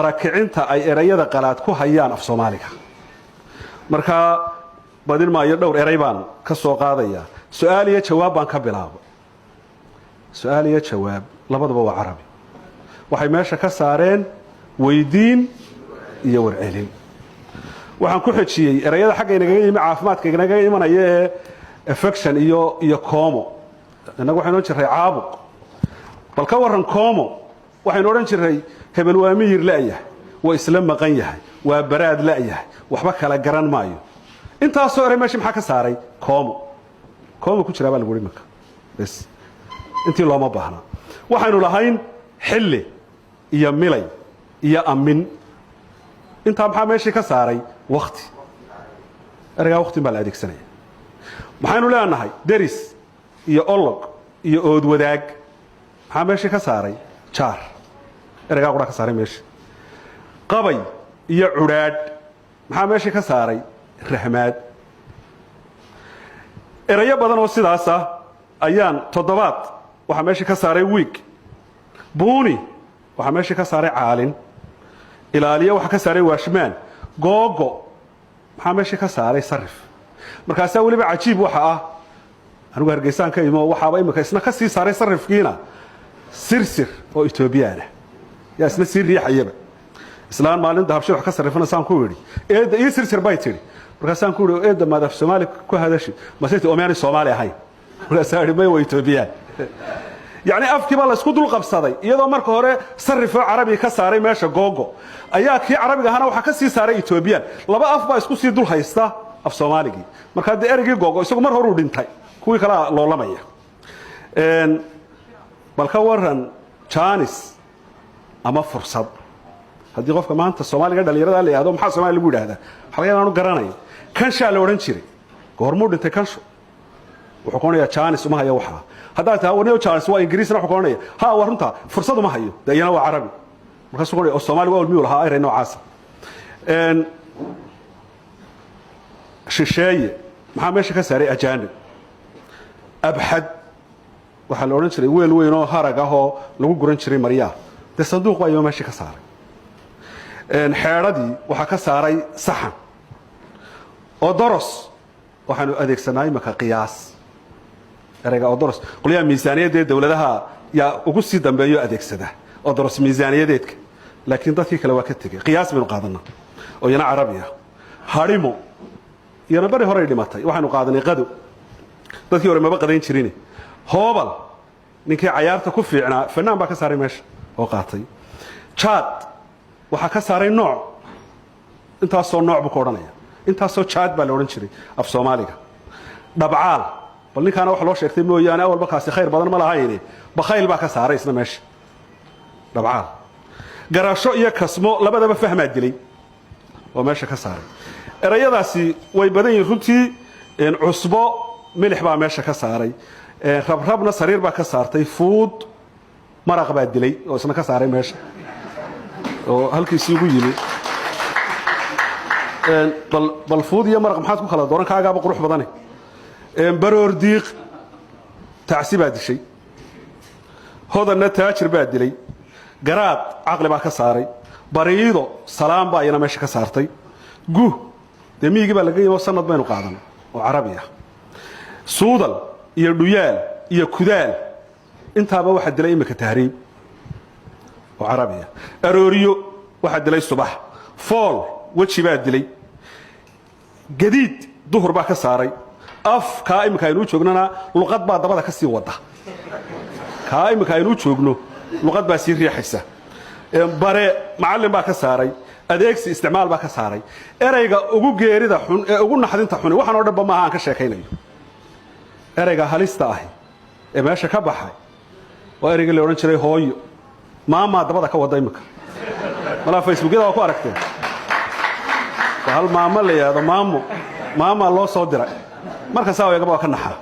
Barakicinta ay erayada qalaad ku hayaan af Soomaaliga. Markaa badin maayo, dhowr eray baan ka soo qaadayaa. Su-aal iyo jawaab baan ka bilaabay. Su-aal iyo jawaab labaduba waa carabi. Waxay meesha ka saareen weydiin iyo warcelin. Waxaan ku xejiyey erayada xagga inagaga yimi, caafimaadka inagaga imanaya ee infection iyo koomo. Innagu waxaynu odhan jirray caabuq. Bal ka warran koomo? Waxaynu odhan jirray hebel waa miyir la'yahay, waa isla maqan yahay, waa baraad la'yahay, waxba kala garan maayo. Intaasoo eray meesha maxaa ka saaray? Koomo. Koomo ku jiraa baa lagu uhi marka bes, intii looma baahna. Waxaynu lahayn xilli iyo milay iyo amin. Intaa maxaa meeshii ka saaray? Wakti. Ereygaa waktin baa la adeegsanaya. Maxaynu leenahay? Deris iyo olog iyo ood wadaag. Maxaa meeshii ka saaray? Jaar. Ereygaa quraa ka saaray meesha. Qabay iyo cudhaadh maxaa meeshii ka saaray? Rahmaad. Erayo badan oo sidaas ah ayaan. Toddobaad waxaa meeshii ka saaray week. Buuni waxaa meeshii ka saaray caalin. Ilaaliyo waxaa ka saaray watchman. Googo maxaa meeshii ka saaray? Sarif. Markaasaa weliba cajiib waxa ah, anigu Hargeysaan ka imo, waxaaba imika isna ka sii saaray sarifkiina sirsir oo Etoobiyaan ah yaa isna sii riixayaba. Islaan maalin Dahabshiil wax ka sarrifanasaan ku idhi, "Eedda, ii sirsir," bay tidhi. Markaasaan ku idhi, "Eedda, maad af Soomaali ku hadashi?" Mase ti omaanay Soomaali ahayn? Markaasaa idhi, "May, waa Etoobiyaan." Yacni afkii baa la isku dul qabsaday. Iyadoo marka hore sarifoo carabiga ka saaray meesha googo, ayaa kii carabiga ahaana waxaa ka sii saaray Etoobiyaan. Laba af baa isku sii dul haysta af Soomaaligii. Markaa dee ereygii googo isagu mar horuu dhintay, kuwii kalea loolamaya. Bal ka waran jaanis ama fursad? Haddii qofka maanta Soomaaliga dhalinyarada la yihahdo, "Maxaa Somalia lagu yidhahdaa?" waxa laga aanu garanayo. Kanshaa la odhan jiray. Goormuu dhintay kansho? Wuxuu ka odhanayaa, "Jaanis uma hayo." Waxaa haddaad tahay, "Warniyo, jaanis waa Ingiriisna." Wuxuu ka odhanaya, "Ha, waa runta, fursad uma hayo." Dee iyana waa carabi. Markaasuu ka odhanaya, "Oo Soomaaligu awal miyuu lahaa erey noocaasa?" Shisheeye maxaa meesha ka saaray? Ajaanib. Abxad waxaa la odhan jiray weel weyn oo harag ah oo lagu guran jiray maryaha. Dee sanduuq baa iyoo meesha ka saaray. Xeedhadii waxaa ka saaray saxan. Odoros waxaanu adeegsanaa imika qiyaas. Ereyga odoros qolyaha miisaaniyadda dowladaha yaa ugu sii dambeeyo adeegsada odoros miisaaniyadeedka, laakiin dadkii kale waa ka tegey. Qiyaas baynu qaadanaa oo iyana carabi ah. Hadhimo iyana bari horey dhimatay. Waxaynu qaadanay qado. Dadkii hore maba qadayn jirin. Hoobal, ninkii cayaarta ku fiicnaa, fanaan baa ka saaray meesha oo qaatay. Jaad waxaa ka saaray nooc. Intaasoo nooc buu ka odhanaya, intaasoo jaad baa la odhan jiray af Soomaaliga. Dhabcaal, bal ninkaana wax loo sheegtay mooyaane, awalba kaasi khayr badan ma lahayne, bakhayl baa ka saaray isna meesha dhabcaal. Garasho iyo kasmo labadaba fahmaa dilay oo meesha ka saaray. Erayadaasi way badan yihiin runtii. Cusbo milix baa meesha ka saaray. Rabrabna sariir baa ka saartay. Fuud maraq baa dilay oo isna ka saaray meesha oo halkiisii ugu yimi. Bal fuud iyo maraq maxaad ku kala dooran? Kaagaaba qurux badane. Baroor diiq tacsi baa dishay. Hodanna taajir baa dilay. Garaad caqli baa ka saaray. Bariido salaam baa iyana meesha ka saartay. Gu dee miyigii baa laga yimi oo sanad baynu qaadan oo carabi ah. Suudal iyo dhuyaal iyo kudaal intaaba waxaa dilay imika tahriib oo carabi ah. Arooriyo waxaa dilay subax. Fool weji baa dilay. Gadiid duhur baa ka saaray. Af kaa imika aynuu joognana luqad baa dabada ka sii wada. Kaa imika aynuu joogno luqad baa sii riixaysa. Bare macallin baa ka saaray. Adeegsi isticmaal baa ka saaray. Ereyga ugu geerida xun ee ugu naxdinta xuni waxaan oo dhanba maaha aan ka sheekaynayo. Ereyga halista ahi ee meesha ka baxay waa ereygii la odhan jiray hooyo. Maamaa dabada ka wada imika. Malaa Facebookyada waa ku aragteen. Waa hal maamo la yidhahdo maamo. Maamaa loo soo diray. Markastaa eegaba waa ka naxaa.